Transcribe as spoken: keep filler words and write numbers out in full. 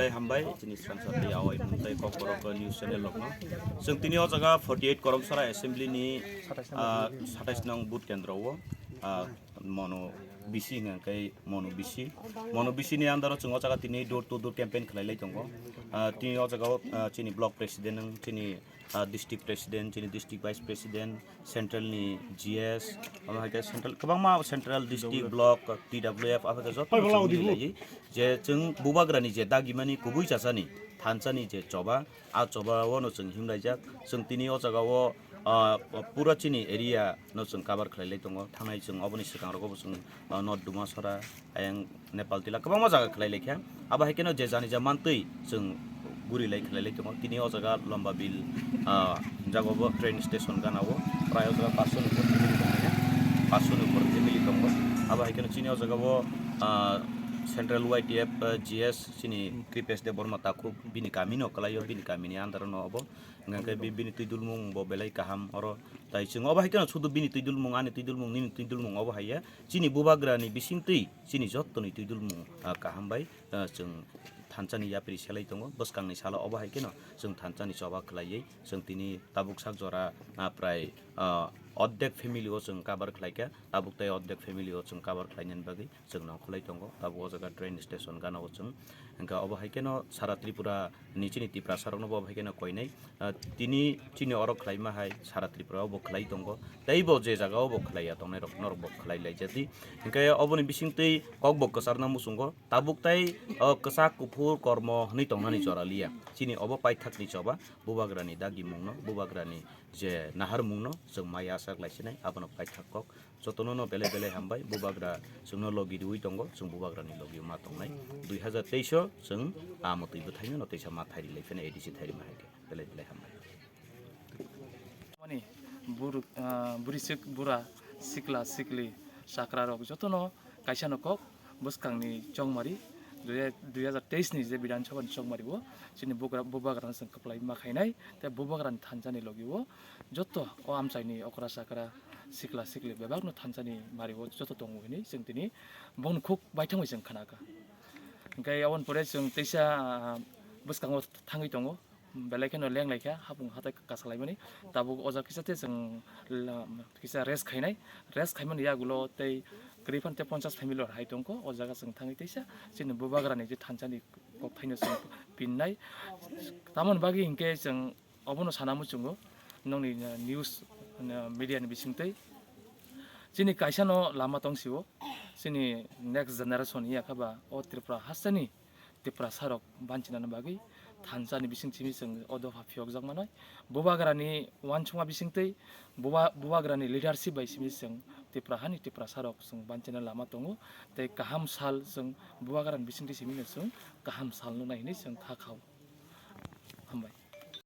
Hambai, chini srang satwi awai mung tei Kokborok news channel rokno. Chwng tini o jaga forty eight Koromsara Assembly ni, ah, satais nong booth kendro o, ah, Mono bisi hwnka khe Mono bisi. Mono bisi ni under o chwng o jaga tini door to door campaign khlai lai tongo. Ah, tini o jaga o, ah, chini block president, chini ah, district president, chini district vice president, central ni G S, abo hai khe central, kwbangma central, district, block, T W F, abo hai khe joto chwng milai je chwng bubagrani je dagimani kubui chasani thansani je choba, a choba o no chwng himlaijak. Chwng tini o jaga o, ah, pura chini area no chwng cover khlai lai tongo. Thangnai chwng oboni swkang rogo bo chwng, ah, North Dumasora, ayang Nepal tila kwbangma jaga khlai laikha. Abo hai kheno je jani ja mantwi chwng guri lai khlai lai tongo. Tini o jaga Lomba Bill, ah, jaga bo train station gana o prai o jaga paanch sho ni upor family tongo. Paanch sho ni upor family tongo. Abo hai kheno chini o jaga o, ah, Central Y T F, ah, G S chini Kripesh Debbarma takhuk bini kami no kwlai o, bini kami ni under o no obo. Hwnka khe bi-, bini twi dulmung bo belai kaham oro. Tai chwng obo hai kheno sudu bini twi dulmung, ani twi dulmung, nini twi dulmung obo hai ya. Chini bubagrani bisingtwi chini jottoni twi dulmung, ah, kaham bai, ah, chwng thansani yapri selai tongo. Bwskangni salo obo hai kheno chwng thansani choba khlaiwi chwng tini tabuk sak jora, ah, prai, ah, ordek family o chwng cover khlaikha, tabuk tei ordek family o chwng cover khlainani bagwi chwng nongkhorlai tongo. Tabuk o jaga train station gana o chwng hwnka obo hai kheno sara Tripura ni chini Tiprasa rokno bo obo hai kheno koinai. Ah, tini chini oro khlaima hai sara Tripura o bo khlai tongo. Tei bo je jaga o bo khlai ya tongnai rok norok bo khlai lai jadi. Hwnkhe oboni bisingtwi kok bo kwcharna muchungo. Tabuk tai, o, kwchak kuphur kormo hwnwi tongnani jora liya. Chini obo paithakni choba, bubagrani dagimungno, bubagrani je naharmungno chwng maya asak lai sinai, abono paithak kok. Jotono no belai belai hambai, bubagra chwngno logi riwi tongo, chwng bubagrani logi ma tongnai. Dui hazar teis o chwng a mwtwi bwthaino no teisa ma thairi lai pheno A D C thairi ma hai khe. Belai belai hambai. Mani buru-, ah, burisik bura sikla sikli sakra rok jotono kaisa no kok bwskangni chongmari dui, dui hazar teis ni je Bidhan Sabha ni chongmari o chini bugra-, bubagra no chwng kwplai ma khainai tei bubagra ni thansa ni logi o joto o amchai ni okra sakra sikla sikli bebak no thansa ni mari o joto tongo hinwi chwng tini bongni khuk baithang bai chwng khna kha. Hwnkhe aboni pore chwng teisa, ah, bwskango thangwi tongo. Belai kheno leng lai kha, hapung hatai kasa laimani. Tabuk o jaga kisa tei chwng la-, kisa rest khainai. Rest khaimani yagulo tei kwrwi phano tei ponchas family rok hai tongkho. O jaga chwng thangwi teisa chini bubagrani je thansani kokthaino chwng pinnai. Tamoni bagwi hinkhe chwng obono sana muchungo nongni, uh, news, uh, media ni bisingtwi. Chini kaisa no lama tong sio. Chini next generation ya kha ba o Tripura hasteni Tiprasa rok banchinani bagwi thansa ni bising simi chwng o dopha phiyokjak manai. Bubagra ni uansukma bisingtwi buba-, bubagra ni leadership bai simi chwng Tipra hani Tiprasa rok chwng banchina lama tongo. Tei kaham sal chwng bubagra ni bisingtwi simi no chwng kaham sal nuknai hinwi chwng kha khao. Hambai.